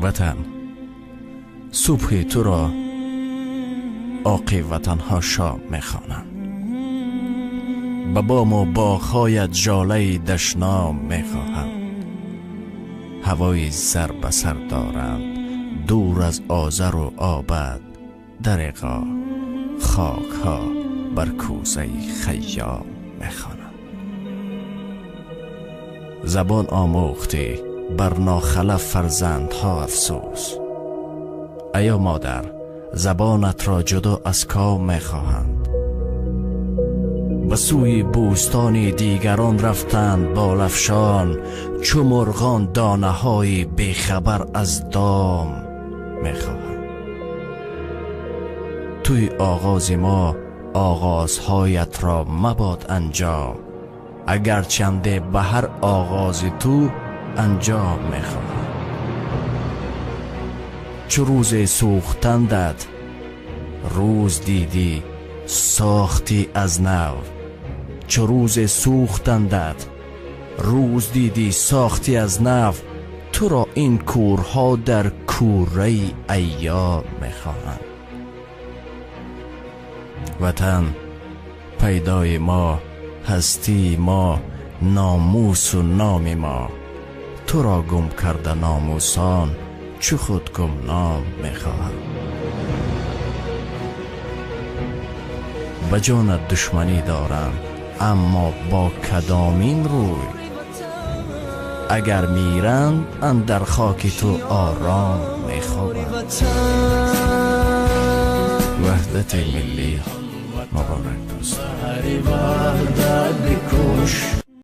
Ватан, субҳи туро оқи ватанҳо шом мехонанд, ба бому боғҳоят жолаи дашном мехоҳанд, ҳавои зар ба сар доранд, дур аз озару обад, дареғо хокҳо бар кӯзаи Хайём мехонанд. Забон омӯхтӣ бар нохалаф фарзандҳо, афсӯс, ая модар, забонатро ҷудо аз ком мехоҳанд. Ба сӯи бӯстони дигарон рафтанд болафшон, чу мурғон донаҳои бехабар аз дом мехоҳанд. Туи оғози мо оғозҳоятро мабод анҷом, агарчанде ба ҳар оғози ту анҷом мехоҳам. Чу рӯзе сӯхтандат, рӯз дидӣ, сохтӣ аз нав, чу рӯзе сӯхтандат, рӯз дидӣ, сохтӣ аз нав, туро ин кӯрҳо дар кӯраи айём мехоҳанд. Ватан, пайдои мо, ҳастии мо, номусу номи мо, туро гум карда номусон чу худ гумном мехоҳанд. Ба ҷонат душманӣ доранд, аммо бо кадомин рӯй? Агар миранд, андар хоки ту ором мехобанд. Ваҳдати миллӣ муборак, дӯстон.